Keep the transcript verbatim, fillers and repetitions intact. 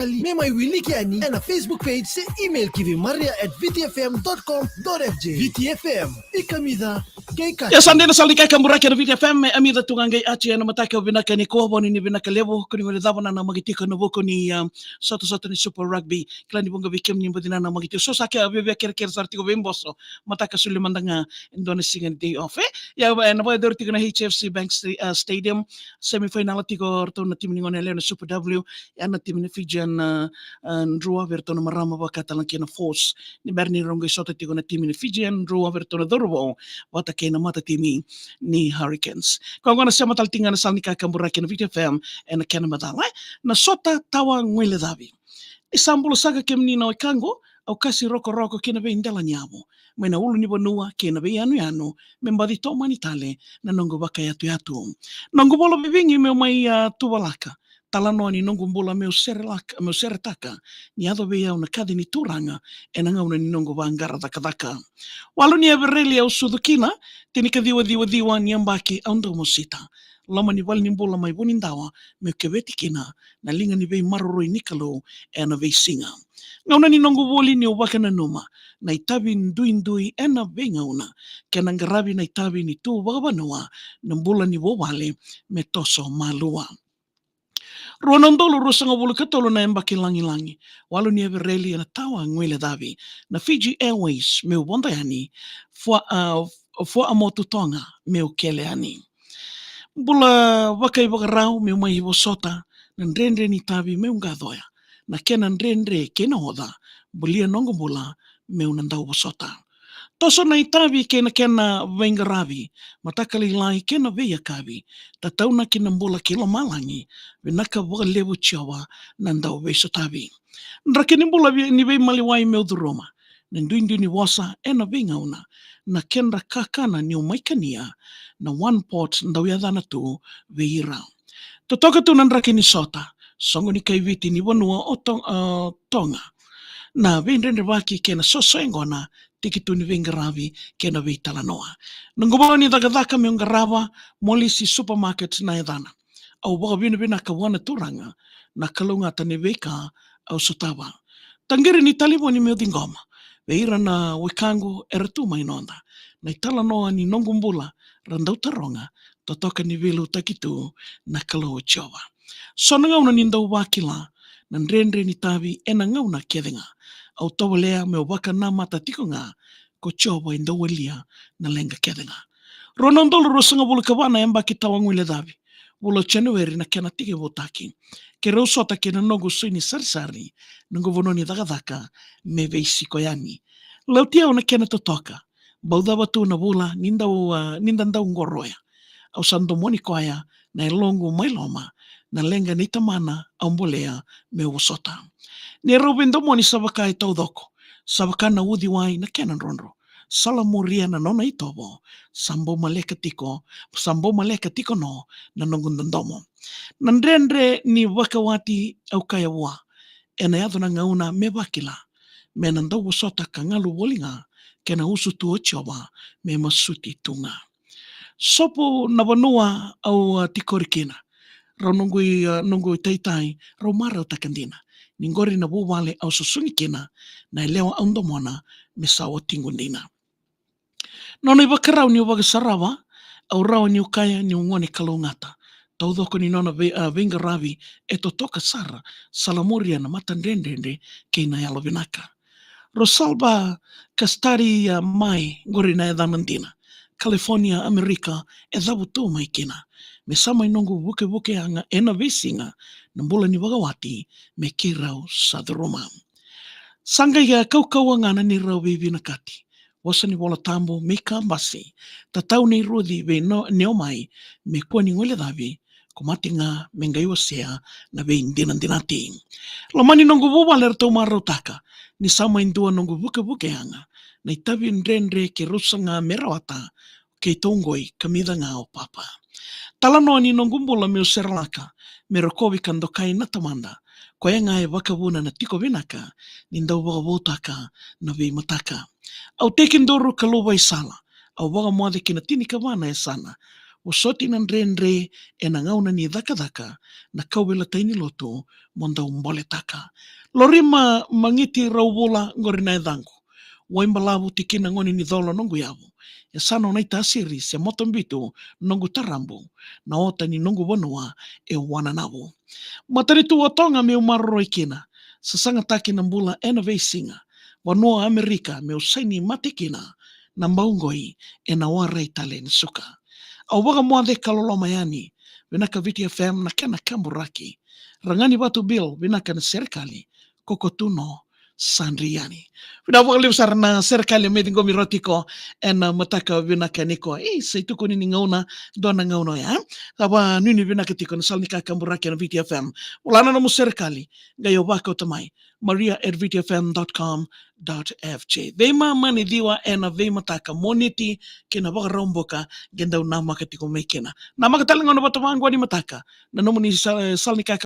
Me mai wiliki yani ena Facebook page se email ki vei maria at V T F M dot com dot F J. V T F M, i kamica, qai ka. Ia sa dei na sala ni kakaburaki ena V T F M, e kamica tu ga qai ati ena mataka vinaka nikua. Vakavinavinaka levu, koni gole cava na namaki tiko ena vuku ni, ah, sotasota ni Super Rugby. Kila ni vuqa vei kemuni baci na namaki tiko. So sa ke a viavia kerekere sara tiko vei boso. Mataka solia mada ga e dua na siga ni day off, e? Ia, e, na vakayacori tiko na H F C Bank Sta-, ah, Stadium. Semifinal tiko o ratou na timi ni gone yalewa na Super W. Ia na timi ni Fijian, ah, ah, Drua vei ratou na marama vaka tale kei na Force. Ni bera ni rau qai sota tiko na timi ni Fijian Drua vei ratou na cauravou vata kei na matatimi ni Hurricanes. Koya gona sema tale tiko ga na sala ni kakaburaki ena V T F M ena kena macala, e? Na sota tawa guilecavi. Ni sa bula saka kemuni na wekaqu, au kasi rokoroko ki na veidela ni yavu, mai na ulunivanua kei na veiyanuyanu, me baci tomani tale na noqu vakayatuyatu. Noqu vola vivigi meu mai, ah, tuvalaka, talanoa ni noqu bula meu serelaka, meu seretaka, ni yaco vei au na kaci ni Turaga ena gauna ni noqu vaqara cakacaka. Walu ni Evereli au sucu kina, tinikaciwa ciwa ciwa ni yabaki au dau mosita. Loma ni valenibula mai Vunidawa, meu keveti kina na liga ni veimaroroi ni Kalou ena veisiga. Gauna ni noqu vuli niu vakananuma na itavi duidui ena veigauna, kei na qaravi na itavi ni tu vakavanua, na bula ni vuvale me toso malua. Rua na udolu ruasagavulu ka tolu na yabaki lagilagi, walu ni Evereli ena tawa guilecavi, na Fiji Airways meu vodo yani, Fua-, ah, Fuaʻamotu Toga meu kele yani. Bula vakaivakarau meu mai vosota, na dredre ni itavi meu qacoya, na kena dredre kei na oca, bulia noqu bula meu na dau vosota. Toso na itavi kei na kena veiqaravi, mataka lailai kei na veiyakavi, tataunaki na bula ki lomalagi, vinaka vakalevu Jiova na dau veisotavi. Draki ni bula vei-, ni veimaliwai meu curuma, na duidui ni vosa ena veigauna, na kedra kakana niu mai kania, na One Pot dau yacana tu vei ira. Totoka tu na draki ni sota, soqo ni kaiviti ni vanua o To-, o Toga. Na veidredrevaki kei na soso yaqona, tiki tu ni veiqaravi kei na veitalanoa. Noqu vanua ni cakacaka meu qarava, Molisi Supermarket na yacana. Au vakavinavinaka vua na Turaga na kalougata ni veika au sotava. Taqiri ni talevoni meu ciqoma vei ira na wekaqu era tu mai noda, na italanoa ni noqu bula ra dau taroga, totoka ni veiliutaki tu na Kalou o Jiova. So na gauna ni dau vakila na dredre ni itavi ena gauna kece ga. Au tovolea meu vakanamata tiko ga ko Jiova e dau walia na leqa kece ga. Rua na udolu ruasagavulu ka va na yabaki tawa guilecavi, vula o Janueri na kena tekivutaki. Keirau sota kei na noqu sui ni sarisari, noqu vanua ni cakacaka, me veisiko yani. Lauti au na kena totoka, bau cava tu na vula ni dau, ah, ni da dau qoroya. Au sa domoni koya na yaloqu mai loma, na leqa nei tamana au bolea meu vosota. Ni rau veidomoni sa vaka e taucoko, sa vaka na uciwai na kena drodro. Sa lamuria na nona itovo, sa bau maleka tiko, sa bau maleka tiko no na noqu dodomo. Na dredre ni vakawati au kaya vua, ena yaco na gauna me vakila, me na dau vosota ka galu voli ga, kei na usutu o Jiova me masuti tu ga. Sopu na vanua au, ah, tikori kina. Rau noqu i, ah, noqu itaitai, rau marautaka dina. Ni qori na vuvale au susugi kina, na yalewa au domona, me sa watiqu dina. Nona ivakarau niu vakasarava, au rawa niu kaya niu gone kalougata. Taucoko ni nona vei-, ah, veiqaravi e totoka sara, sa lamuria na matadredredre kei na yalovinaka. Rosalba Kastari, ah, mai, qori na yacana dina. California, Amerika, e cavutu mai kina. Me sa mai noqu vukevuke yaga ena veisiga, na bula ni vakawati, me keirau sa curuma. Sa qai, ah, kaukauwa ga na neirau veivinakati. Vosa ni Vola Tabu, Mika Basi, tatau nei Ruci vei No-, Neomai, me kua ni guilecavi, ko mate ga me qai wasea na veidinadinati. Loma ni noqu vuvale eratou marautaka, ni sa mai dua noqu vukevuke yaga, na itavi dredre keirau saga me rawata, keitou qoi, kamica ga o Papa. Talanoa ni noqu bula meu serelaka, me rokovi ka dokai na tamada, koya ga e vakavuna na tiko vinaka, ni dau vakavoutaka na veimataka. Au tekiduru ka luva i sala, au vakamoce ki na tinikava na yasana, vosoti na dredre ena gauna ni cakacaka, na kauveilatai ni lotu mo dau boletaka. Lorima Magiti Rauvula, qori na yacaqu. Waibalavu, tikina Gone ni Colo noqu yavu. E Sano Naitasiri, se Motobitu noqu tarabu. Na ota ni noqu vanua e Wananavu. Matanitu o Toga meu maroroi kina, sasagataki na bula ena veisiga. Vanua o Amerika meu saini mate kina, na bauqoi ena warai tale ni suka. Au vakamoce ka loloma yani, vinaka Viti F M na kena kaburaki. Ragani Vatu Bill, vinaka na serekali, koko tu no, sa dri yani. Vinaka vakalevu sara na serekali me ciqomi rawa tiko ena mataka vinaka nikua. E, sa itukuni ni gauna, dua na gauna oya. Sa vakanuinui vinaka tiko na sala ni kakaburaki ena Viti F M. Vola na nomu serekali, qai o vakauta mai, maria at viti F M dot com dot F J. Veimama ni ciwa ena veimataka, Moniti kei na Vakaraubuka, qai dau namaka tiko mai kina. Namaka tale gauna vata vaqo ni mataka na nomuni sa-, sala ni kaka